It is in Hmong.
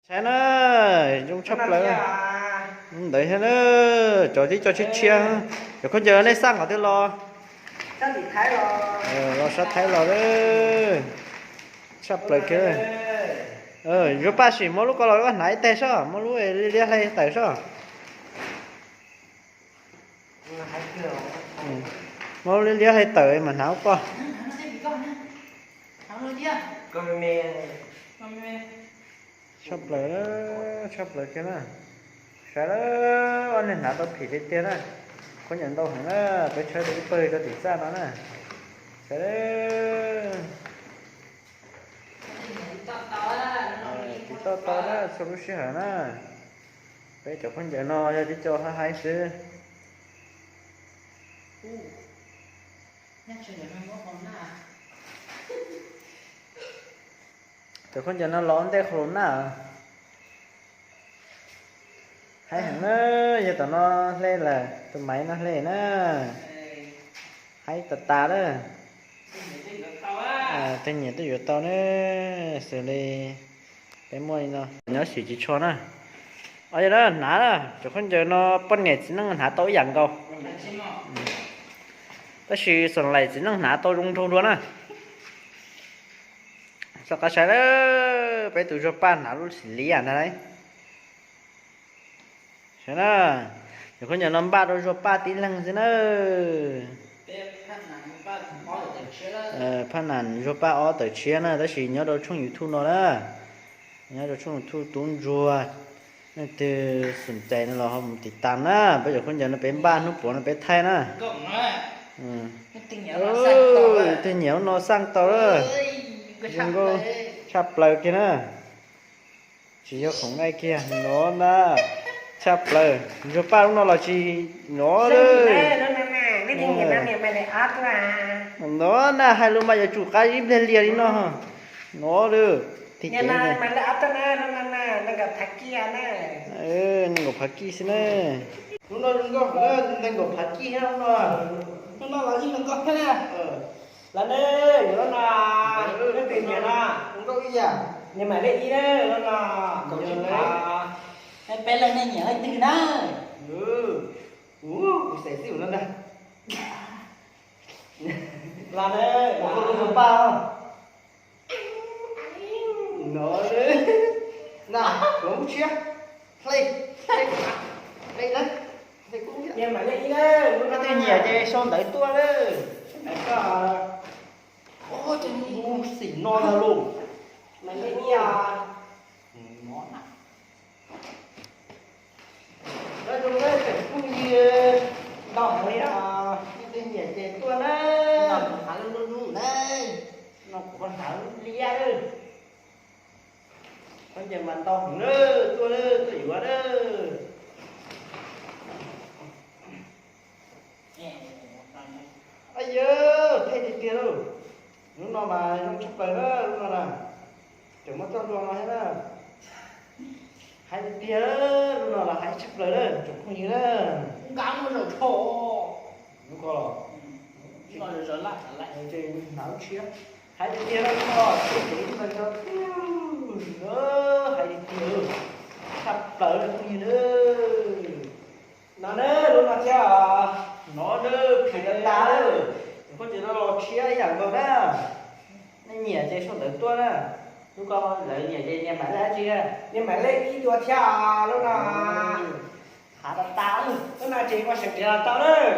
Saib na, zoo tshaj plaws. Ntawd thiab na, cov tib co tshiab tshiab. Cov khaub ncaws nej xaj qhov twg los? Los sab Thaib los. Tshaj plaws kiag. Zuag Paj sim muab lub ko los koj hnav ib teg sob, muab lub liab liab hle tawm sob. Muab lub liab liab hle tawm mas hnav lub ko. Tshaj plaws, tshaj plaws kiag na. Saib lawm, ob neeg hnav tau phim tiag tiag na. Khaub ncaws ntau heev na, peb tshawb tau ib pawg rau tim txaj no na. Saib lawm. Tiv toj tau na, txhua lub sij hawm na. Peb cov khaub ncaws no yog tib co haib haib xwb. Cov khaub ncaws no los ua ntej qhov lus na. Haib heev na, yog tom no hle lawm, tus maiv no hle na. Haib tas tas lawm. Tej nyiam twb yuav tau na, xws li peb muaj li no nyob xyuas tsis tsho na. Os, yog na, hnav na, cov khaub ncaws no poj niam txiv neej hnav tau ib yam nkaus. Tab sis xom laim txiv neej hnav tau zoo nraug dua na. Txoj qab saib lawm, peb tus Zuag Paj hnav lub xim liab ntag lauj. Saib na, cov khaub ncaws no npaj rau Zuag Paj tib leeg xwb na. Phaj nam Zuag Paj ob tawm tshiab na, tab sis nyob rau tshooj YouTube no na. Nyob rau tshooj YouTube Tub Ntsuag, leej twg xom cai no los ho mus tiv tas na. Peb cov khaub ncaws no peb npaj, hnub puav no peb thaij na. Leej twg nyiam lub no xaj tau lawm. Zoo nkauj tshaj plaws kiag na. Tsis yog khoom nqaij kiag no na. Tshaj plaws, Zuag Paj lub no los tsis no lawm. No na, hais lus mas yuav tsum qab zib npliag lias li no. No lawm. Nees nkaum phav kij xwb na. Lub no zoo nkauj heev, nees nkaum phav kij thiab lub no. Lub no los yeej zoo nkauj thiab na. Los ne, yuav lub no, leej twg nyiam no, zoo nkauj ib yam. Niag mam lej ib na, lub no, kaum tsib phav. Peb leej nej nyiam leej twg na? Kuv xav xwb no ntag. Los ne, lub no paj. No, na, kuv tshiab. Hle, hle, hle na. Niag mam lej ib na, leej twg nyiam ces sau ntawv tuaj na. Ub, xim no ntag lauj. Mam lej ib os. Nyob zoo na tsoom phooj ywg, ntau heev li os, leej twg nyiam ces tuaj na. Noj kuv hav lub lub lub na, noj kuv hav lub liab na. Khaub ncaws mas ntau heev na, tuaj na, tuaj yuav na. Yawg, theej tiag tiag lauj. Lub no mas zoo tshaj plaws na, lub no na. Tseem muab txoj hlua no thiab na. Hais tiag tiag, lub no los hais tshaj plaws na tsoom phooj ywg na. Nqa muaj zaum tsho. Lub ko los? Hnav tshiab. Hais tiag tiag, lub no tshem ib npawg rau. Hais tiag tiag, tshaj plaws phooj ywg na. No na, lub no thiab. No na, phim tas tas lawm. Khaub ncaws no los tshiab ib yam nkaus na. Nej nyiam ces sau ntawv tuaj na. Lub ko lawv nyiam ces niag mam lej dab tsi? Niag mam lej ib dua thiab lub no. Hav tas tas lub no ces ua seem tiav los tau lawm.